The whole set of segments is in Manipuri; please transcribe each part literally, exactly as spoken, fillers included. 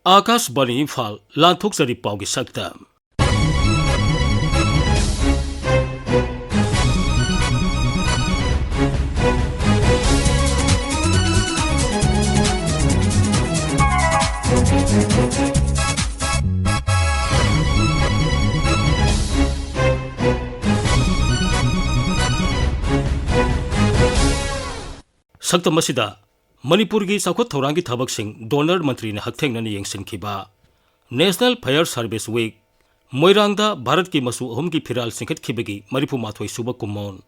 ꯑꯥꯀꯥꯁꯕꯥꯅꯤ ꯏꯝꯐꯥꯜ, ꯂꯥꯟꯊꯣꯛꯆꯔꯤ ꯄꯥꯎꯒꯤ ꯁꯛꯇꯝ꯫ ꯁꯛꯇꯝ ꯑꯁꯤꯗ ꯃꯅꯤꯄꯨꯔꯒꯤ ꯆꯥꯎꯈꯠ ꯊꯧꯔꯥꯡꯒꯤ ꯊꯕꯛꯁꯤꯡ ꯗꯣꯅꯔ ꯃꯟꯇ꯭ꯔꯤꯅ ꯍꯛꯊꯦꯡꯅꯅ ꯌꯦꯡꯁꯤꯟꯈꯤꯕ, National Fire Service Week, ꯃꯣꯏꯔꯥꯡꯗ ꯚꯥꯔꯠꯀꯤ ꯃꯆꯨ ꯑꯍꯨꯝꯒꯤ ꯐꯤꯔꯥꯜ ꯆꯤꯡꯈꯠꯈꯤꯕꯒꯤ ꯃꯔꯤꯐꯨ ꯃꯥꯊꯣꯏ ꯁꯨꯕ ꯀꯨꯝꯑꯣꯟ,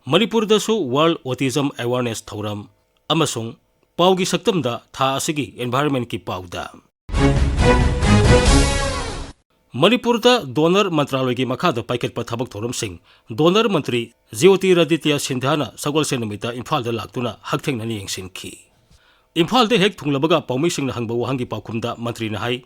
ꯃꯅꯤꯄꯨꯔꯗꯁꯨ World Autism Awareness ꯊꯧꯔꯝ ꯑꯃꯁꯨꯡ ꯄꯥꯎꯒꯤ ꯁꯛꯇꯝꯗ ꯊꯥ ꯑꯁꯤꯒꯤ environmentꯀꯤ ꯄꯥꯎꯗ꯫ ꯃꯅꯤꯄꯨꯔꯗ ꯗꯣꯅꯔ ꯃꯟꯇ꯭ꯔꯥꯂꯣꯏꯒꯤ ꯃꯈꯥꯗ ꯄꯥꯏꯈꯠꯄ ꯊꯕꯛ ꯊꯧꯔꯝꯁꯤꯡ ꯗꯣꯅꯔ ꯃꯟꯇ꯭ꯔꯤ ꯖ꯭ꯌꯣꯇꯤꯔꯥꯗꯤꯇ꯭ꯌ ꯁꯤꯟꯙ꯭ꯌꯥꯅ ꯁꯒꯣꯜꯁꯦꯟ ꯅꯨꯃꯤꯠꯇ ꯏꯝꯐꯥꯜꯗ ꯂꯥꯛꯇꯨꯅ ꯍꯛꯊꯦꯡꯅꯅ ꯌꯦꯡꯁꯤꯟꯈꯤ꯫ ꯏꯝꯐꯥꯜꯗ ꯍꯦꯛ ꯊꯨꯡꯂꯕꯒ ꯄꯥꯎꯃꯤꯁꯤꯡꯅ ꯍꯪꯕ ꯋꯥꯍꯪꯒꯤ ꯄꯥꯎꯈꯨꯝꯗ ꯃꯟꯇ꯭ꯔꯤꯅ ꯍꯥꯏ,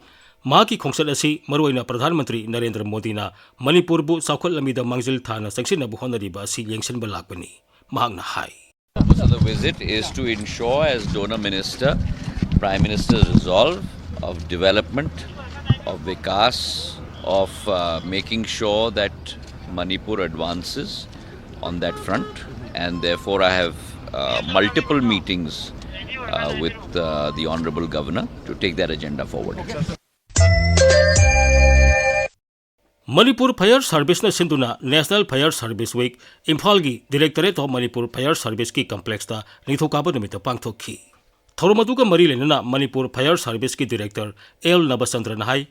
ꯃꯍꯥꯛꯀꯤ ꯈꯣꯡꯆꯠ ꯑꯁꯤ ꯃꯔꯨꯑꯣꯏꯅ ꯄ꯭ꯔꯙꯥꯟ ꯃꯟꯇ꯭ꯔꯤ ꯅꯔꯦꯟꯗ꯭ꯔ ꯃꯣꯗꯤꯅ ꯃꯅꯤꯄꯨꯔꯕꯨ ꯆꯥꯎꯈꯠ ꯂꯝꯕꯤꯗ ꯃꯥꯡꯖꯤꯜ ꯊꯥꯅ ꯆꯪꯁꯤꯟꯅꯕ ꯍꯣꯠꯅꯔꯤꯕ ꯑꯁꯤ ꯌꯦꯡꯁꯤꯟꯕ ꯂꯥꯛꯄꯅꯤ꯫ ꯃꯍꯥꯛꯅ ꯍꯥꯏ꯫ So the visit is to ensure, as donor minister, Prime Minister's resolve of development, of vikas, of uh, making sure that Manipur advances on that front, and therefore I have uh, multiple meetings uh, with uh, the Honorable Governor to take that agenda forward. Manipur Fire Serviceꯅ ꯁꯤꯟꯗꯨꯅ National Fire Service Week ꯏꯝꯐꯥꯜꯒꯤ Directorate of Manipur Fire Serviceꯀꯤ complexꯇ ꯅꯤꯡꯊꯧꯀꯥꯕ ꯅꯨꯃꯤꯠꯇ ꯄꯥꯡꯊꯣꯛꯈꯤ꯫ ꯊꯧꯔꯝ ꯑꯗꯨꯒ ꯃꯔꯤ ꯂꯩꯅꯅ ꯃꯅꯤꯄꯨꯔ Fire Serviceꯀꯤ Director ꯑꯦꯜ ꯅꯕꯆꯟꯗ꯭ꯔꯅ ꯍꯥꯏ,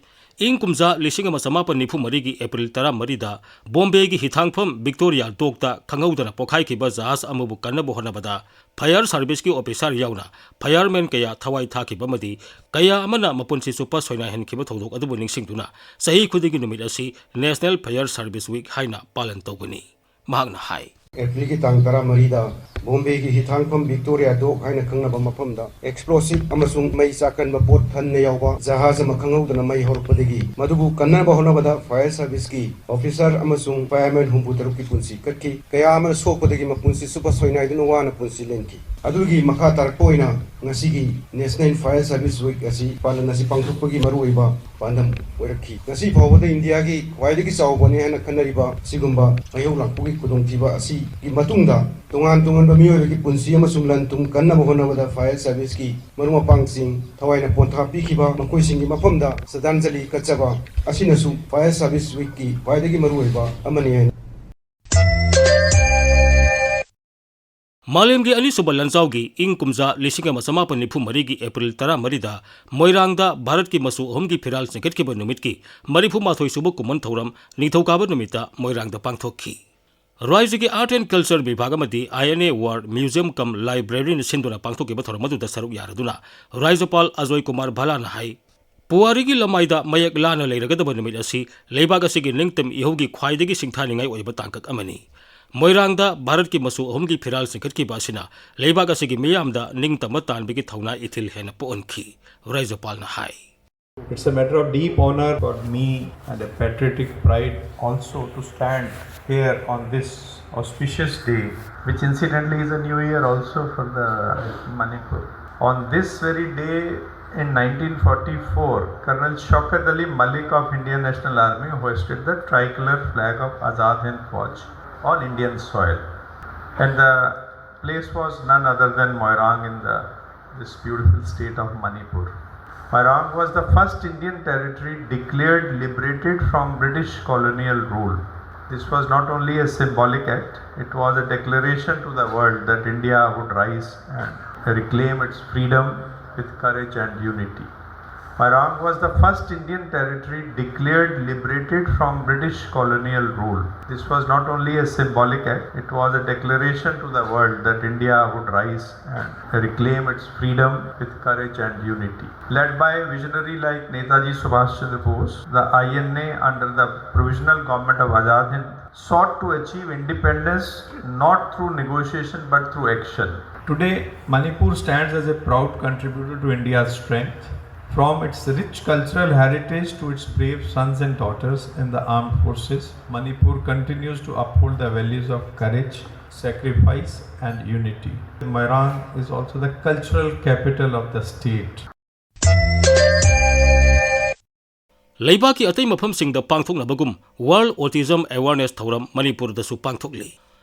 ꯏꯪ ꯀꯨꯝꯖꯥ ꯂꯤꯁꯤꯡ ꯑꯃ ꯆꯃꯥꯄꯟ ꯅꯤꯐꯨ ꯃꯔꯤꯒꯤ April ꯇꯔꯥꯃꯔꯤꯗ ꯕꯣꯝꯕꯦꯒꯤ ꯍꯤꯊꯥꯡꯐꯝ Victoria Dockꯇ ꯈꯪꯍꯧꯗꯅ ꯄꯣꯈꯥꯏꯈꯤꯕ ꯖꯍꯥꯖ ꯑꯃꯕꯨ ꯀꯟꯅꯕ ꯍꯣꯠꯅꯕꯗ Fire Serviceꯀꯤ officer ꯌꯥꯎꯅ fireman ꯀꯌꯥ ꯊꯋꯥꯏ ꯊꯥꯈꯤꯕ ꯑꯃꯗꯤ ꯀꯌꯥ ꯑꯃꯅ ꯃꯄꯨꯟꯁꯤ ꯆꯨꯞꯄ ꯁꯣꯏꯅꯥꯏꯍꯟꯈꯤꯕ ꯊꯧꯗꯣꯛ ꯑꯗꯨꯕꯨ ꯅꯤꯡꯁꯤꯡꯗꯨꯅ ꯆꯍꯤ ꯈꯨꯗꯤꯡꯒꯤ ꯅꯨꯃꯤꯠ ꯑꯁꯤ National Fire Service Week ꯍꯥꯏꯅ ꯄꯥꯂꯟ ꯇꯧꯒꯅꯤ꯫ ꯃꯍꯥꯛꯅ ꯍꯥꯏ꯫ Aprilꯒꯤ ꯇꯥꯡ ꯇꯔꯥꯃꯔꯤꯗ ꯕꯣꯝꯕꯦꯒꯤ ꯍꯤꯊꯥꯡꯐꯝ Victoria Dock ꯍꯥꯏꯅ ꯈꯪꯅꯕ ꯃꯐꯝꯗ explosive ꯑꯃꯁꯨꯡ ꯃꯩ ꯆꯥꯛꯀꯟꯕ ꯄꯣꯠ ꯊꯟꯅ ꯌꯥꯎꯕ ꯖꯍꯥꯖ ꯑꯃ ꯈꯪꯍꯧꯗꯅ ꯃꯩ ꯍꯧꯔꯛꯄꯗꯒꯤ ꯃꯗꯨꯕꯨ ꯀꯟꯅꯕ ꯍꯣꯠꯅꯕꯗ Fire Serviceꯀꯤ officer ꯑꯃꯁꯨꯡ fireman ꯍꯨꯝꯐꯨ ꯇꯔꯨꯛꯀꯤ ꯄꯨꯟꯁꯤ ꯀꯠꯈꯤ꯫ ꯀꯌꯥ ꯑꯃꯅ ꯁꯣꯛꯄꯗꯒꯤ ꯃꯄꯨꯟꯁꯤ ꯆꯨꯞꯄ ꯁꯣꯏꯅꯥꯏꯗꯨꯅ ꯋꯥꯅ ꯄꯨꯟꯁꯤ ꯂꯦꯟꯈꯤ꯫ ꯑꯗꯨꯒꯤ ꯃꯈꯥ ꯇꯥꯔꯛꯄ ꯑꯣꯏꯅ ꯉꯁꯤꯒꯤ National Fire Service Week ꯑꯁꯤ ꯄꯥꯂꯟ ꯑꯁꯤ ꯄꯥꯡꯊꯣꯛꯄꯒꯤ ꯃꯔꯨꯑꯣꯏꯕ ꯄꯥꯟꯗꯝ ꯑꯣꯏꯔꯛꯈꯤ꯫ ꯉꯁꯤ ꯐꯥꯎꯕꯗ ꯏꯟꯗꯤꯌꯥꯒꯤ ꯈ꯭ꯋꯥꯏꯗꯒꯤ ꯆꯥꯎꯕꯅꯤ ꯍꯥꯏꯅ ꯈꯟꯅꯔꯤꯕ ꯑꯁꯤꯒꯨꯝꯕ ꯃꯩꯍꯧ ꯂꯥꯡꯄꯣꯛꯀꯤ ꯈꯨꯗꯣꯡꯊꯤꯕ ꯑꯁꯤꯒꯤ ꯃꯇꯨꯡꯗ ꯇꯣꯉꯥꯟ ꯇꯣꯉꯥꯟꯕ ꯃꯤꯑꯣꯏꯕꯒꯤ ꯄꯨꯟꯁꯤ ꯑꯃꯁꯨꯡ ꯂꯟ ꯊꯨꯝ ꯀꯟꯅꯕ ꯍꯣꯠꯅꯕꯗ fire serviceꯀꯤ ꯃꯔꯨꯞ ꯃꯄꯥꯡꯁꯤꯡ ꯊꯋꯥꯏꯅ ꯄꯣꯟꯊꯥ ꯄꯤꯈꯤꯕ ꯃꯈꯣꯏꯁꯤꯡꯒꯤ ꯃꯐꯝꯗ ꯁ꯭ꯔꯗꯥꯟꯖꯂꯤ ꯀꯠꯆꯕ ꯑꯁꯤꯅꯁꯨ Fire Service Weekꯀꯤ ꯈ꯭ꯋꯥꯏꯗꯒꯤ ꯃꯔꯨꯑꯣꯏꯕ ꯑꯃꯅꯤ ꯍꯥꯏꯅ ꯃꯥꯂꯦꯝꯒꯤ ꯑꯅꯤꯁꯨꯕ ꯂꯥꯟꯖꯥꯎꯒꯤ ꯏꯪ ꯀꯨꯝꯖꯥ ꯂꯤꯁꯤꯡ ꯑꯃ ꯆꯃꯥꯄꯟ ꯅꯤꯐꯨ ꯃꯔꯤꯒꯤ ꯑꯦꯄ꯭ꯔꯤꯜ ꯇꯔꯥꯃꯔꯤꯗ ꯃꯣꯏꯔꯥꯡꯗ ꯚꯥꯔꯠꯀꯤ ꯃꯆꯨ ꯑꯍꯨꯝꯒꯤ ꯐꯤꯔꯥꯜ ꯆꯤꯡꯈꯠꯈꯤꯕ ꯅꯨꯃꯤꯠꯀꯤ ꯃꯔꯤꯐꯨ ꯃꯥꯊꯣꯏ ꯁꯨꯕ ꯀꯨꯝꯑꯣꯟ ꯊꯧꯔꯝ ꯅꯤꯡꯊꯧꯀꯥꯕ ꯅꯨꯃꯤꯠꯇ ꯃꯣꯏꯔꯥꯡꯗ ꯄꯥꯡꯊꯣꯛꯈꯤ꯫ ꯔꯥꯏꯖ꯭ꯌꯒꯤ Art and Culture ꯕꯤꯚꯥꯒ ꯑꯃꯗꯤ I N A War Museum cum Libraryꯅ ꯁꯤꯟꯗꯨꯅ ꯄꯥꯡꯊꯣꯛꯈꯤꯕ ꯊꯧꯔꯝ ꯑꯗꯨꯗ ꯁꯔꯨꯛ ꯌꯥꯔꯗꯨꯅ ꯔꯥꯖ꯭ꯌꯄꯥꯜ ꯑꯖꯣꯏ ꯀꯨꯃꯥꯔ ꯚꯥꯂꯥꯅ ꯍꯥꯏ, ꯄꯨꯋꯥꯔꯤꯒꯤ ꯂꯃꯥꯏꯗ ꯃꯌꯦꯛ ꯂꯥꯅ ꯂꯩꯔꯒꯗꯕ ꯅꯨꯃꯤꯠ ꯑꯁꯤ ꯂꯩꯕꯥꯛ ꯑꯁꯤꯒꯤ ꯅꯤꯡꯇꯝ ꯏꯍꯧꯒꯤ ꯈ꯭ꯋꯥꯏꯗꯒꯤ ꯁꯤꯡꯊꯥꯅꯤꯡꯉꯥꯏ ꯑꯣꯏꯕ ꯇꯥꯡꯀꯛ ꯑꯃꯅꯤ꯫ ꯃꯣꯏꯔꯥꯡꯗ ꯚꯥꯔꯠꯀꯤ ꯃꯆꯨ ꯑꯍꯨꯝꯒꯤ ꯐꯤꯔꯥꯜ ꯆꯤꯡꯈꯠꯈꯤꯕ ꯑꯁꯤꯅ ꯂꯩꯕꯥꯛ ꯑꯁꯤꯒꯤ ꯃꯤꯌꯥꯝꯗ ꯅꯤꯡꯇꯝꯕ ꯇꯥꯟꯕꯒꯤ ꯊꯧꯅꯥ ꯏꯊꯤꯜ ꯍꯦꯟꯅ ꯄꯣꯛꯍꯟꯈꯤ, ꯔꯥꯖ꯭ꯌꯄꯥꯜꯅ ꯍꯥꯏ꯫ It's a matter of deep honor for me and a patriotic pride also to stand here on this auspicious day, which incidentally is a new year also for the Manipur. On this very day in nineteen forty-four, Colonel Shaukat Ali Malik of Indian National Army hoisted the tricolor flag of Azad Hind Fauj on Indian soil. And the place was none other than Moirang in the, this beautiful state of Manipur. Moirang was the first Indian territory declared liberated from British colonial rule. This was not only a symbolic act, it was a declaration to the world that India would rise and reclaim its freedom with courage and unity. Moirang was the first Indian territory declared liberated from British colonial rule. This was not only a symbolic act, it was a declaration to the world that India would rise and reclaim its freedom with courage and unity. Led by a visionary like Netaji Subhash Chandra Bose, the I N A under the provisional government of Azad Hind sought to achieve independence not through negotiation but through action. Today, Manipur stands as a proud contributor to India's strength. From its rich cultural heritage to its brave sons and daughters in the armed forces, Manipur continues to uphold the values of courage, Sacrifice and unity. Moirang is also the cultural capital of the state. ꯂꯩꯕꯥꯛꯀꯤ ꯑꯇꯩ ꯃꯐꯝꯁꯤꯡꯗ ꯄꯥꯡꯊꯣꯛꯅꯕꯒꯨꯝ World Autism Awareness ꯊꯧꯔꯝ ꯃꯅꯤꯄꯨꯔꯗꯁꯨ ꯄꯥꯡꯊꯣꯛꯂꯤ꯫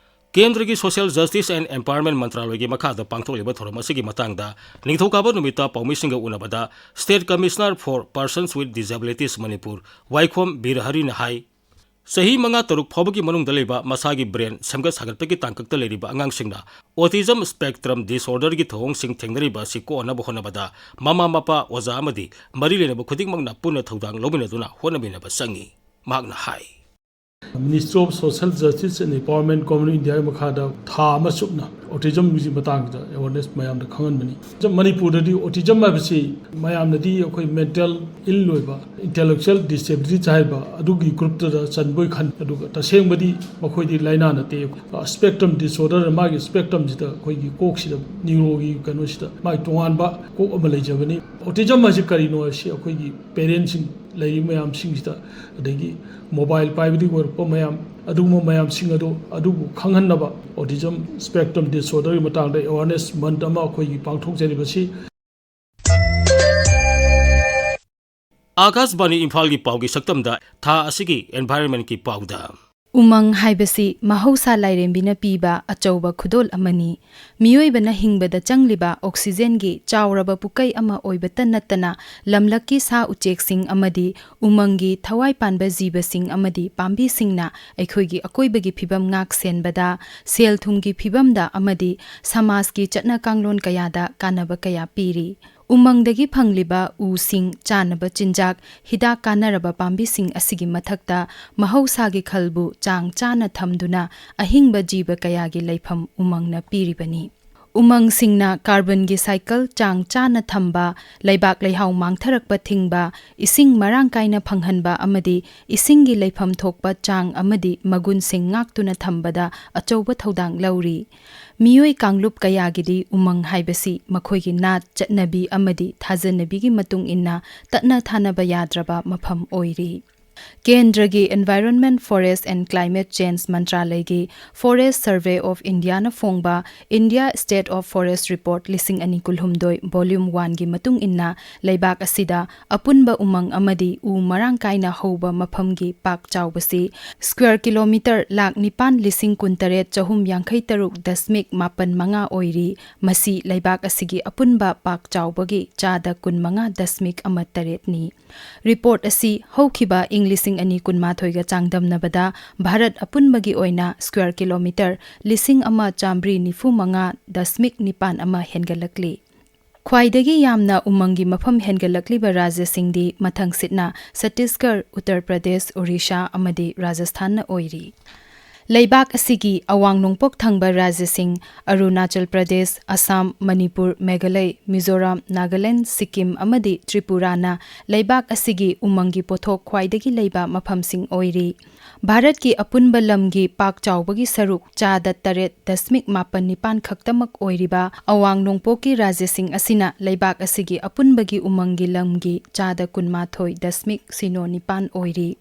ꯀꯦꯟꯗ꯭ꯔꯒꯤ Social Justice and Empowerment ꯃꯟꯇ꯭ꯔꯥꯂꯣꯏꯒꯤ ꯃꯈꯥꯗ ꯄꯥꯡꯊꯣꯛꯂꯤꯕ ꯊꯧꯔꯝ ꯑꯁꯤꯒꯤ ꯃꯇꯥꯡꯗ ꯅꯤꯡꯊꯧꯀꯥꯕ ꯅꯨꯃꯤꯠꯇ ꯄꯥꯎꯃꯤꯁꯤꯡꯒ ꯎꯅꯕꯗ State Commissioner for Persons with Disabilities Manipur ꯋꯥꯏꯈꯣꯝ ꯕꯤꯔꯍꯔꯤꯅ ꯍꯥꯏ, ꯆꯍꯤ ꯃꯉꯥ ꯇꯔꯨꯛ ꯐꯥꯎꯕꯒꯤ ꯃꯅꯨꯡꯗ ꯂꯩꯕ ꯃꯁꯥꯒꯤ brain ꯁꯦꯝꯒꯠ ꯁꯥꯒꯠꯄꯒꯤ ꯇꯥꯡꯀꯛꯇ ꯂꯩꯔꯤꯕ ꯑꯉꯥꯡꯁꯤꯡꯅ Autism Spectrum Disorderꯒꯤ ꯊꯧꯑꯣꯡꯁꯤꯡ ꯊꯦꯡꯅꯔꯤꯕ ꯑꯁꯤ ꯀꯣꯛꯍꯟꯅꯕ ꯍꯣꯠꯅꯕꯗ ꯃꯃꯥ ꯃꯄꯥ, ꯑꯣꯖꯥ ꯑꯃꯗꯤ ꯃꯔꯤ ꯂꯩꯅꯕ ꯈꯨꯗꯤꯡꯃꯛꯅ ꯄꯨꯟꯅ ꯊꯧꯗꯥꯡ ꯂꯧꯃꯤꯟꯅꯗꯨꯅ ꯍꯣꯠꯅꯃꯤꯟꯅꯕ ꯆꯪꯏ꯫ ꯃꯍꯥꯛꯅ ꯍꯥꯏ꯫ Ministry of Social Justice and Empowerment Government of Indiaꯒꯤ ꯃꯈꯥꯗ ꯊꯥ ꯑꯃ ꯆꯨꯞꯅ Autismꯒꯤ ꯃꯇꯥꯡꯗ awareness ꯃꯌꯥꯝꯗ ꯈꯪꯍꯟꯕꯅꯤ꯫ ꯃꯅꯤꯄꯨꯔꯗꯗꯤ Autism ꯍꯥꯏꯕꯁꯤ ꯃꯌꯥꯝꯅꯗꯤ ꯑꯩꯈꯣꯏ mental ill ꯑꯣꯏꯕ, intellectual disability ꯍꯥꯏꯕ ꯑꯗꯨꯒꯤ groupꯇꯗ ꯆꯟꯕꯣꯏ ꯈꯟ, ꯑꯗꯨꯒ ꯇꯁꯦꯡꯕꯗꯤ ꯃꯈꯣꯏꯗꯤ ꯂꯥꯏꯅꯥ ꯅꯠꯇꯦ꯫ Spectrum disorder, ꯃꯥꯒꯤ spectrumꯁꯤꯗ ꯑꯩꯈꯣꯏꯒꯤ ꯀꯣꯛꯁꯤꯗ neuroꯒꯤ ꯀꯩꯅꯣꯁꯤꯗ ꯃꯥꯒꯤ ꯇꯣꯉꯥꯟꯕ ꯀꯣꯛ ꯑꯃ ꯂꯩꯖꯕꯅꯤ꯫ Autism ꯍꯥꯏꯁꯤ ꯀꯔꯤꯅꯣ ꯍꯥꯏꯁꯤ ꯑꯩꯈꯣꯏꯒꯤ parentꯁꯤꯡ ꯂꯩꯔꯤꯕ ꯃꯌꯥꯝꯁꯤꯡꯁꯤꯗ, ꯑꯗꯒꯤ mobile ꯄꯥꯏꯕꯗꯒꯤ ꯑꯣꯏꯔꯛꯄ ꯃꯌꯥꯝ, ꯑꯗꯨꯒꯨꯝꯕ ꯃꯌꯥꯝꯁꯤꯡ ꯑꯗꯨ, ꯑꯗꯨꯕꯨ ꯈꯪꯍꯟꯅꯕ Autism Spectrum Disorderꯒꯤ ꯃꯇꯥꯡꯗ awareness month ꯑꯃ ꯑꯩꯈꯣꯏꯒꯤ ꯄꯥꯡꯊꯣꯛꯆꯔꯤꯕꯁꯤ꯫ ꯑꯥꯀꯥꯁꯕꯥꯅꯤ ꯏꯝꯐꯥꯜꯒꯤ ꯄꯥꯎꯒꯤ ꯁꯛꯇꯝꯗ ꯊꯥ ꯑꯁꯤꯒꯤ environmentꯀꯤ ꯄꯥꯎꯗ꯫ ꯎꯃꯪ ꯍꯥꯏꯕꯁꯤ ꯃꯍꯧꯁꯥ ꯂꯥꯏꯔꯦꯝꯕꯤꯅ ꯄꯤꯕ ꯑꯆꯧꯕ ꯈꯨꯗꯣꯜ ꯑꯃꯅꯤ꯫ ꯃꯤꯑꯣꯏꯕꯅ ꯍꯤꯡꯕꯗ ꯆꯪꯂꯤꯕ oxygenꯒꯤ ꯆꯥꯎꯔꯕ ꯄꯨꯀꯩ ꯑꯃ ꯑꯣꯏꯕꯇ ꯅꯠꯇꯅ, ꯂꯝꯂꯛꯀꯤ ꯁꯥ ꯎꯆꯦꯛꯁꯤꯡ ꯑꯃꯗꯤ ꯎꯃꯪꯒꯤ ꯊꯋꯥꯏ ꯄꯥꯟꯕ ꯖꯤꯕꯁꯤꯡ ꯑꯃꯗꯤ ꯄꯥꯝꯕꯤꯁꯤꯡꯅ ꯑꯩꯈꯣꯏꯒꯤ ꯑꯀꯣꯏꯕꯒꯤ ꯐꯤꯕꯝ ꯉꯥꯛ ꯁꯦꯟꯕꯗ, ꯁꯦꯜ ꯊꯨꯝꯒꯤ ꯐꯤꯕꯝꯗ ꯑꯃꯗꯤ ꯁꯃꯥꯖꯀꯤ ꯆꯠꯅ ꯀꯥꯡꯂꯣꯟ ꯀꯌꯥꯗ ꯀꯥꯟꯅꯕ ꯀꯌꯥ ꯄꯤꯔꯤ꯫ ꯎꯃꯪꯗꯒꯤ ꯐꯪꯂꯤꯕ ꯎꯁꯤꯡ, ꯆꯥꯅꯕ ꯆꯤꯟꯖꯥꯛ, ꯍꯤꯗꯥꯛ ꯀꯥꯟꯅꯔꯕ ꯄꯥꯝꯕꯤꯁꯤꯡ ꯑꯁꯤꯒꯤ ꯃꯊꯛꯇ ꯃꯍꯧꯁꯥꯒꯤ ꯈꯜꯕꯨ ꯆꯥꯡ ꯆꯥꯅ ꯊꯝꯗꯨꯅ ꯑꯍꯤꯡꯕ ꯖꯤꯕ ꯀꯌꯥꯒꯤ ꯂꯩꯐꯝ ꯎꯃꯪꯅ ꯄꯤꯔꯤꯕꯅꯤ꯫ ꯎꯃꯪꯁꯤꯡꯅ carbonꯒꯤ cycle ꯆꯥꯡ ꯆꯥꯅ ꯊꯝꯕ, ꯂꯩꯕꯥꯛ ꯂꯩꯍꯥꯎ ꯃꯥꯡꯊꯔꯛꯄ ꯊꯤꯡꯕ, ꯏꯁꯤꯡ ꯃꯔꯥꯡ ꯀꯥꯏꯅ ꯐꯪꯍꯟꯕ ꯑꯃꯗꯤ ꯏꯁꯤꯡꯒꯤ ꯂꯩꯐꯝ ꯊꯣꯛꯄ ꯆꯥꯡ ꯑꯃꯗꯤ ꯃꯒꯨꯟꯁꯤꯡ ꯉꯥꯛꯇꯨꯅ ꯊꯝꯕꯗ ꯑꯆꯧꯕ ꯊꯧꯗꯥꯡ ꯂꯧꯔꯤ꯫ ꯃꯤꯑꯣꯏ ꯀꯥꯡꯂꯨꯞ ꯀꯌꯥꯒꯤꯗꯤ ꯎꯃꯪ ꯍꯥꯏꯕꯁꯤ ꯃꯈꯣꯏꯒꯤ ꯅꯥꯠ, ꯆꯠꯅꯕꯤ ꯑꯃꯗꯤ ꯊꯥꯖꯅꯕꯤꯒꯤ ꯃꯇꯨꯡ ꯏꯟꯅ ꯇꯠꯅ ꯊꯥꯅꯕ ꯌꯥꯗ꯭ꯔꯕ ꯃꯐꯝ ꯑꯣꯏꯔꯤ꯫ ꯀꯦꯟꯗ꯭ꯔꯒꯤ Environment, Forest and Climate Change ꯃꯟꯇ꯭ꯔꯥꯂꯌꯒꯤ Forest Survey of Indiaꯅ ꯐꯣꯡꯕ India State of Forest Report ꯂꯤꯁꯤꯡ ꯑꯅꯤ ꯀꯨꯟꯍꯨꯝꯗꯣꯏ Volume Oneꯒꯤ ꯃꯇꯨꯡ ꯏꯟꯅ, ꯂꯩꯕꯥꯛ ꯑꯁꯤꯗ ꯑꯄꯨꯟꯕ ꯎꯃꯪ ꯑꯃꯗꯤ ꯎ ꯃꯔꯥꯡ ꯀꯥꯏꯅ ꯍꯧꯕ ꯃꯐꯝꯒꯤ ꯄꯥꯛ ꯆꯥꯎꯕꯁꯤ square kilometre ꯂꯥꯈ ꯅꯤꯄꯥꯟ ꯂꯤꯁꯤꯡ ꯀꯨꯟꯇꯔꯦꯠ ꯆꯍꯨꯝ ꯌꯥꯡꯈꯩ ꯇꯔꯨꯛ ꯗꯁꯃꯤꯛ ꯃꯥꯄꯟ ꯃꯉꯥ ꯑꯣꯏꯔꯤ꯫ ꯃꯁꯤ ꯂꯩꯕꯥꯛ ꯑꯁꯤꯒꯤ ꯑꯄꯨꯟꯕ ꯄꯥꯛ ꯆꯥꯎꯕꯒꯤ ꯆꯥꯗ ꯀꯨꯟꯃꯉꯥ ꯗꯁꯃꯤꯛ ꯑꯃ ꯇꯔꯦꯠꯅꯤ꯫ Report ꯑꯁꯤ ꯍꯧꯈꯤꯕ ꯏꯪ ꯂꯤꯁꯤꯡ ꯑꯅꯤ ꯀꯨꯟꯃꯥꯊꯣꯏꯒ ꯆꯥꯡꯗꯝꯅꯕꯗ ꯚꯥꯔꯠ ꯑꯄꯨꯟꯕꯒꯤ ꯑꯣꯏꯅ square kilometre ꯂꯤꯁꯤꯡ ꯑꯃ ꯆꯥꯃ꯭ꯔꯤ ꯅꯤꯐꯨ ꯃꯉꯥ ꯗꯁꯃꯤꯛ ꯅꯤꯄꯥꯟ ꯑꯃ ꯍꯦꯟꯒꯠꯂꯛꯂꯤ꯫ ꯈ꯭ꯋꯥꯏꯗꯒꯤ ꯌꯥꯝꯅ ꯎꯃꯪꯒꯤ ꯃꯐꯝ ꯍꯦꯟꯒꯠꯂꯛꯂꯤꯕ ꯔꯥꯖ꯭ꯌꯁꯤꯡꯗꯤ ꯃꯊꯪꯁꯤꯠꯅ ꯆꯇꯤꯁꯒꯔ, ꯎꯠꯇꯔ ꯄ꯭ꯔꯗꯦꯁ, ꯑꯣꯔꯤꯁꯥ ꯑꯃꯗꯤ ꯔꯥꯖꯁꯊꯥꯟꯅ ꯑꯣꯏꯔꯤ꯫ ꯂꯩꯕꯥꯛ ꯑꯁꯤꯒꯤ ꯑꯋꯥꯡ ꯅꯣꯡꯄꯣꯛ ꯊꯪꯕ ꯔꯥꯖ꯭ꯌꯁꯤꯡ ꯑꯔꯨꯅꯥꯆꯜ ꯄ꯭ꯔꯗꯦꯁ, ꯑꯁꯥꯝ, ꯃꯅꯤꯄꯨꯔ, ꯃꯦꯘꯥꯂꯌ, ꯃꯤꯖꯣꯔꯥꯝ, ꯅꯥꯒꯥꯂꯦꯟꯗ, ꯁꯤꯛꯀꯤꯝ ꯑꯃꯗꯤ ꯇ꯭ꯔꯤꯄꯨꯔꯥꯅ ꯂꯩꯕꯥꯛ ꯑꯁꯤꯒꯤ ꯎꯃꯪꯒꯤ ꯄꯣꯠꯊꯣꯛ ꯈ꯭ꯋꯥꯏꯗꯒꯤ ꯂꯩꯕ ꯃꯐꯝꯁꯤꯡ ꯑꯣꯏꯔꯤ꯫ ꯚꯥꯔꯠꯀꯤ ꯑꯄꯨꯟꯕ ꯂꯝꯒꯤ ꯄꯥꯛ ꯆꯥꯎꯕꯒꯤ ꯁꯔꯨꯛ ꯆꯥꯗ ꯇꯔꯦꯠ ꯗꯁꯃꯤꯛ ꯃꯥꯄꯟ ꯅꯤꯄꯥꯟ ꯈꯛꯇꯃꯛ ꯑꯣꯏꯔꯤꯕ ꯑꯋꯥꯡ ꯅꯣꯡꯄꯣꯛꯀꯤ ꯔꯥꯖ꯭ꯌꯁꯤꯡ ꯑꯁꯤꯅ ꯂꯩꯕꯥꯛ ꯑꯁꯤꯒꯤ ꯑꯄꯨꯟꯕꯒꯤ ꯎꯃꯪꯒꯤ ꯂꯝꯒꯤ ꯆꯥꯗ ꯀꯨꯟꯃꯥꯊꯣꯏ ꯗꯁꯃꯤꯛ ꯁꯤꯅꯣ ꯅꯤꯄꯥꯟ ꯑꯣꯏꯔꯤ꯫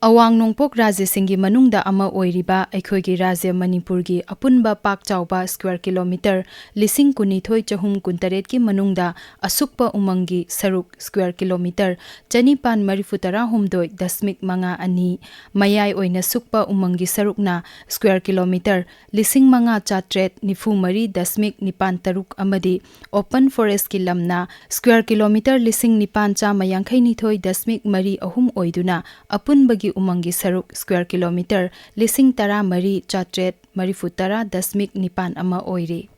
ꯑꯋꯥꯡ ꯅꯣꯡꯄꯣꯛ ꯔꯥꯖ꯭ꯌꯁꯤꯡꯒꯤ ꯃꯅꯨꯡꯗ ꯑꯃ ꯑꯣꯏꯔꯤꯕ ꯑꯩꯈꯣꯏꯒꯤ ꯔꯥꯖ꯭ꯌ ꯃꯅꯤꯄꯨꯔꯒꯤ ꯑꯄꯨꯟꯕ ꯄꯥꯛ ꯆꯥꯎꯕ square kilometre ꯂꯤꯁꯤꯡ ꯀꯨꯟꯅꯤꯊꯣꯏ ꯆꯍꯨꯝ ꯀꯨꯟꯇꯔꯦꯠꯀꯤ ꯃꯅꯨꯡꯗ ꯑꯁꯨꯛꯄ ꯎꯃꯪꯒꯤ ꯁꯔꯨꯛ square kilometre ꯆꯅꯤꯄꯥꯟ ꯃꯔꯤꯐꯨ ꯇꯔꯥꯍꯨꯝꯗꯣꯏ ꯗꯁꯃꯤꯛ ꯃꯉꯥ ꯑꯅꯤ, ꯃꯌꯥꯏ ꯑꯣꯏꯅ ꯁꯨꯛꯄ ꯎꯃꯪꯒꯤ ꯁꯔꯨꯛꯅ square kilometre ꯂꯤꯁꯤꯡ ꯃꯉꯥ ꯆꯥꯇ꯭ꯔꯦꯠ ꯅꯤꯐꯨ ꯃꯔꯤ ꯗꯁꯃꯤꯛ ꯅꯤꯄꯥꯟ ꯇꯔꯨꯛ ꯑꯃꯗꯤ open forestꯀꯤ ꯂꯝꯅ square kilometre ꯂꯤꯁꯤꯡ ꯅꯤꯄꯥꯟ ꯆꯥꯝꯃ ꯌꯥꯡꯈꯩ ꯅꯤꯊꯣꯏ ꯗꯁꯃꯤꯛ ꯃꯔꯤ ꯑꯍꯨꯝ ꯑꯣꯏꯗꯨꯅ ꯑꯄꯨꯟꯕꯒꯤ ꯎꯃꯪꯒꯤ ꯁꯔꯨꯛ square kilometre ꯂꯤꯁꯤꯡ ꯇꯔꯥ ꯃꯔꯤ ꯆꯥꯇ꯭ꯔꯦꯠ ꯃꯔꯤꯐꯨ ꯇꯔꯥ ꯗꯁꯃꯤꯛ ꯅꯤꯄꯥꯟ ꯑꯃ ꯑꯣꯏꯔꯤ꯫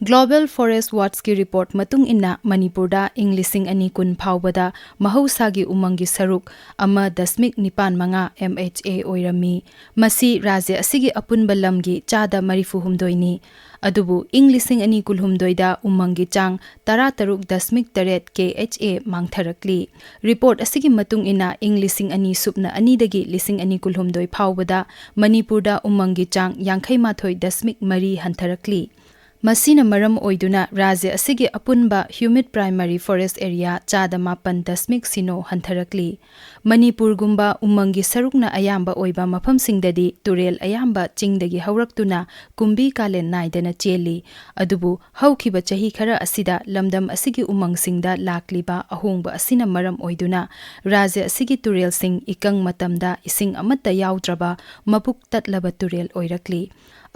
Global Forest Watchꯀꯤ report ꯃꯇꯨꯡ ꯏꯟꯅ ꯃꯅꯤꯄꯨꯔꯗ ꯏꯪ ꯂꯤꯁꯤꯡ ꯑꯅꯤ ꯀꯨꯟ ꯐꯥꯎꯕꯗ ꯃꯍꯧꯁꯥꯒꯤ ꯎꯃꯪꯒꯤ ꯁꯔꯨꯛ ꯑꯃ ꯗꯁꯃꯤꯛ ꯅꯤꯄꯥꯟ ꯃꯉꯥ M H A ꯑꯣꯏꯔꯝꯃꯤ꯫ ꯃꯁꯤ ꯔꯥꯖ꯭ꯌ ꯑꯁꯤꯒꯤ ꯑꯄꯨꯟꯕ ꯂꯝꯒꯤ ꯆꯥꯗ ꯃꯔꯤꯐꯨ ꯍꯨꯝꯗꯣꯏꯅꯤ꯫ ꯑꯗꯨꯕꯨ ꯏꯪ ꯂꯤꯁꯤꯡ ꯑꯅꯤ ꯀꯨꯟꯍꯨꯝꯗꯣꯏꯗ ꯎꯃꯪꯒꯤ ꯆꯥꯡ ꯇꯔꯥꯇꯔꯨꯛ ꯗꯁꯃꯤꯛ ꯇꯔꯦꯠ K H A ꯃꯥꯡꯊꯔꯛꯂꯤ꯫ Report ꯑꯁꯤꯒꯤ ꯃꯇꯨꯡ ꯏꯟꯅ ꯏꯪ ꯂꯤꯁꯤꯡ ꯑꯅꯤ ꯁꯨꯞꯅ ꯑꯅꯤꯗꯒꯤ ꯂꯤꯁꯤꯡ ꯑꯅꯤ ꯀꯨꯟꯍꯨꯝꯗꯣꯏ ꯐꯥꯎꯕꯗ ꯃꯅꯤꯄꯨꯔꯗ ꯎꯃꯪꯒꯤ ꯆꯥꯡ ꯌꯥꯡꯈꯩ ꯃꯥꯊꯣꯏ ꯗꯁꯃꯤꯛ ꯃꯔꯤ ꯍꯟꯊꯔꯛꯂꯤ꯫ ꯃꯁꯤꯅ ꯃꯔꯝ ꯑꯣꯏꯗꯨꯅ ꯔꯥꯖ꯭ꯌ ꯑꯁꯤꯒꯤ ꯑꯄꯨꯟꯕ humid primary forest area ꯆꯥꯗ ꯃꯥꯄꯟ ꯗꯁꯃꯤꯛ ꯁꯤꯅꯣ ꯍꯟꯊꯔꯛꯂꯤ꯫ ꯃꯅꯤꯄꯨꯔꯒꯨꯝꯕ ꯎꯃꯪꯒꯤ ꯁꯔꯨꯛꯅ ꯑꯌꯥꯝꯕ ꯑꯣꯏꯕ ꯃꯐꯝꯁꯤꯡꯗꯗꯤ ꯇꯨꯔꯦꯜ ꯑꯌꯥꯝꯕ ꯆꯤꯡꯗꯒꯤ ꯍꯧꯔꯛꯇꯨꯅ ꯀꯨꯝꯕꯤ ꯀꯥꯂꯦꯟ ꯅꯥꯏꯗꯅ ꯆꯦꯜꯂꯤ꯫ ꯑꯗꯨꯕꯨ ꯍꯧꯈꯤꯕ ꯆꯍꯤ ꯈꯔ ꯑꯁꯤꯗ ꯂꯝꯗꯝ ꯑꯁꯤꯒꯤ ꯎꯃꯪꯁꯤꯡꯗ ꯂꯥꯛꯂꯤꯕ ꯑꯍꯣꯡꯕ ꯑꯁꯤꯅ ꯃꯔꯝ ꯑꯣꯏꯗꯨꯅ ꯔꯥꯖ꯭ꯌ ꯑꯁꯤꯒꯤ ꯇꯨꯔꯦꯜꯁꯤꯡ ꯏꯀꯪ ꯃꯇꯝꯗ ꯏꯁꯤꯡ ꯑꯃꯠꯇ ꯌꯥꯎꯗ꯭ꯔꯕ ꯃꯕꯨꯛ ꯇꯠꯂꯕ ꯇꯨꯔꯦꯜ ꯑꯣꯏꯔꯛꯂꯤ꯫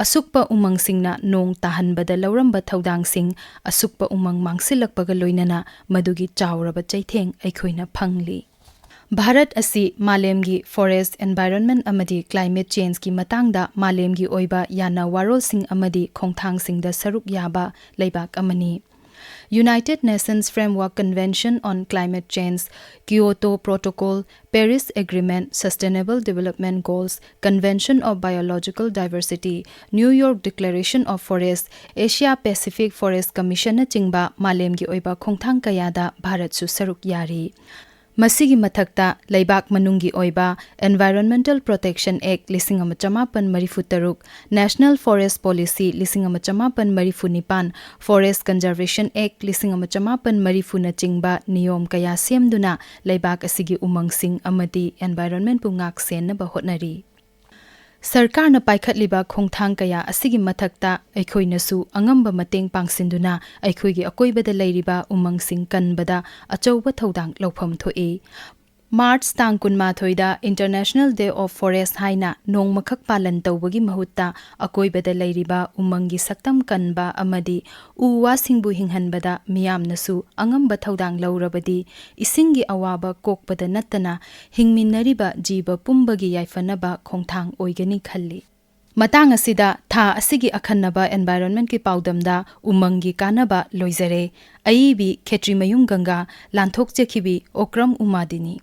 ꯑꯁꯨꯛꯄ ꯎꯃꯪꯁꯤꯡꯅ ꯅꯣꯡ ꯇꯥꯍꯟꯕꯗ ꯂꯧꯔꯝꯕ ꯊꯧꯗꯥꯡꯁꯤꯡ, ꯑꯁꯨꯛꯄ ꯎꯃꯪ ꯃꯥꯡꯁꯤꯜꯂꯛꯄꯒ ꯂꯣꯏꯅꯅ ꯃꯗꯨꯒꯤ ꯆꯥꯎꯔꯕ ꯆꯩꯊꯦꯡ ꯑꯩꯈꯣꯏꯅ ꯐꯪꯂꯤ꯫ ꯚꯥꯔꯠ ꯑꯁꯤ ꯃꯥꯂꯦꯝꯒꯤ forest, environment ꯑꯃꯗꯤ climate changeꯀꯤ ꯃꯇꯥꯡꯗ ꯃꯥꯂꯦꯝꯒꯤ ꯑꯣꯏꯕ ꯌꯥꯅ ꯋꯥꯔꯣꯜꯁꯤꯡ ꯑꯃꯗꯤ ꯈꯣꯡꯊꯥꯡꯁꯤꯡꯗ ꯁꯔꯨꯛ ꯌꯥꯕ ꯂꯩꯕꯥꯛ ꯑꯃꯅꯤ꯫ United Nations Framework Convention on Climate Change, Kyoto Protocol, Paris Agreement, Sustainable Development Goals, Convention of Biological Diversity, New York Declaration of Forest, Asia Pacific Forest Commissionꯅꯆꯤꯡꯕ ꯃꯥꯂꯦꯝꯒꯤ ꯑꯣꯏꯕ ꯈꯣꯡꯊꯥꯡ ꯀꯌꯥꯗ ꯚꯥꯔꯠꯁꯨ ꯁꯔꯨꯛ ꯌꯥꯔꯤ꯫ ꯃꯁꯤꯒꯤ ꯃꯊꯛꯇ ꯂꯩꯕꯥꯛ ꯃꯅꯨꯡꯒꯤ ꯑꯣꯏꯕ Environmental Protection Act ꯂꯤꯁꯤꯡ ꯑꯃ ꯆꯃꯥꯄꯟ ꯃꯔꯤꯐꯨ ꯇꯔꯨꯛ, National Forest Policy ꯂꯤꯁꯤꯡ ꯑꯃ ꯆꯃꯥꯄꯟ ꯃꯔꯤꯐꯨ ꯅꯤꯄꯥꯟ, Forest Conservation Act ꯂꯤꯁꯤꯡ ꯑꯃ ꯆꯃꯥꯄꯟ ꯃꯔꯤꯐꯨꯅꯆꯤꯡꯕ ꯅꯤꯌꯣꯝ ꯀꯌꯥ ꯁꯦꯝꯗꯨꯅ ꯂꯩꯕꯥꯛ ꯑꯁꯤꯒꯤ ꯎꯃꯪꯁꯤꯡ ꯑꯃꯗꯤ environmentꯄꯨ ꯉꯥꯛ ꯁꯦꯟꯅꯕ ꯍꯣꯠꯅꯔꯤ꯫ ꯁꯔꯀꯥꯔꯅ ꯄꯥꯏꯈꯠꯂꯤꯕ ꯈꯣꯡꯊꯥꯡ ꯀꯌꯥ ꯑꯁꯤꯒꯤ ꯃꯊꯛꯇ ꯑꯩꯈꯣꯏꯅꯁꯨ ꯑꯉꯝꯕ ꯃꯇꯦꯡ ꯄꯥꯡꯁꯤꯟꯗꯨꯅ ꯑꯩꯈꯣꯏꯒꯤ ꯑꯀꯣꯏꯕꯗ ꯂꯩꯔꯤꯕ ꯎꯃꯪꯁꯤꯡ ꯀꯟꯕꯗ ꯑꯆꯧꯕ ꯊꯧꯗꯥꯡ ꯂꯧꯐꯝ ꯊꯣꯛꯏ꯫ ꯃꯥꯔꯆ ꯇꯥꯡ ꯀꯨꯟꯃꯥꯊꯣꯏꯗ International Day of Forest ꯍꯥꯏꯅ ꯅꯣꯡꯃꯈꯛ ꯄꯥꯂꯟ ꯇꯧꯕꯒꯤ ꯃꯍꯨꯠꯇ ꯑꯀꯣꯏꯕꯗ ꯂꯩꯔꯤꯕ ꯎꯃꯪꯒꯤ ꯁꯛꯇꯝ ꯀꯟꯕ ꯑꯃꯗꯤ ꯎ ꯋꯥꯁꯤꯡꯕꯨ ꯍꯤꯡꯍꯟꯕꯗ ꯃꯤꯌꯥꯝꯅꯁꯨ ꯑꯉꯝꯕ ꯊꯧꯗꯥꯡ ꯂꯧꯔꯕꯗꯤ ꯏꯁꯤꯡꯒꯤ ꯑꯋꯥꯕ ꯀꯣꯛꯄꯗ ꯅꯠꯇꯅ ꯍꯤꯡꯃꯤꯟꯅꯔꯤꯕ ꯖꯤꯕ ꯄꯨꯝꯕꯒꯤ ꯌꯥꯏꯐꯅꯕ ꯈꯣꯡꯊꯥꯡ ꯑꯣꯏꯒꯅꯤ ꯈꯜꯂꯤ꯫ ꯃꯇꯥꯡ ꯑꯁꯤꯗ ꯊꯥ ꯑꯁꯤꯒꯤ ꯑꯈꯟꯅꯕ environmentꯀꯤ ꯄꯥꯎꯗꯝꯗ ꯎꯃꯪꯒꯤ ꯀꯥꯟꯅꯕ ꯂꯣꯏꯖꯔꯦ꯫ ꯑꯏꯕꯤ ꯈꯦꯇ꯭ꯔꯤꯃꯌꯨꯝ ꯒꯪꯒꯥ, ꯂꯥꯟꯊꯣꯛꯆꯈꯤꯕꯤ ꯑꯣꯀ꯭ꯔꯝ ꯎꯃꯥꯗꯤꯅꯤ꯫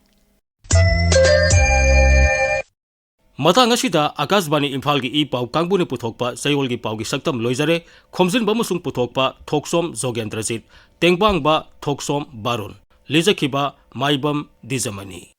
ꯃꯇꯥꯡ ꯑꯁꯤꯗ ꯑꯀꯥꯁꯕꯥꯅꯤ ꯏꯝꯐꯥꯜꯒꯤ ꯏ ꯄꯥꯎ ꯀꯥꯡꯕꯨꯅ ꯄꯨꯊꯣꯛꯄ ꯆꯌꯣꯜꯒꯤ ꯄꯥꯎꯒꯤ ꯁꯛꯇꯝ ꯂꯣꯏꯖꯔꯦ꯫ ꯈꯣꯝꯖꯤꯟꯕ ꯑꯃꯁꯨꯡ ꯄꯨꯊꯣꯛꯄ ꯊꯣꯛꯁꯣꯝ ꯖꯣꯒꯦꯟꯗ꯭ꯔꯖꯤꯠ, ꯇꯦꯡꯕꯥꯡꯕ ꯊꯣꯛꯁꯣꯝ ꯕꯥꯔꯨꯟ, ꯂꯤꯖꯈꯤꯕ ꯃꯥꯏꯕꯝ ꯗꯤꯖꯃꯅꯤ꯫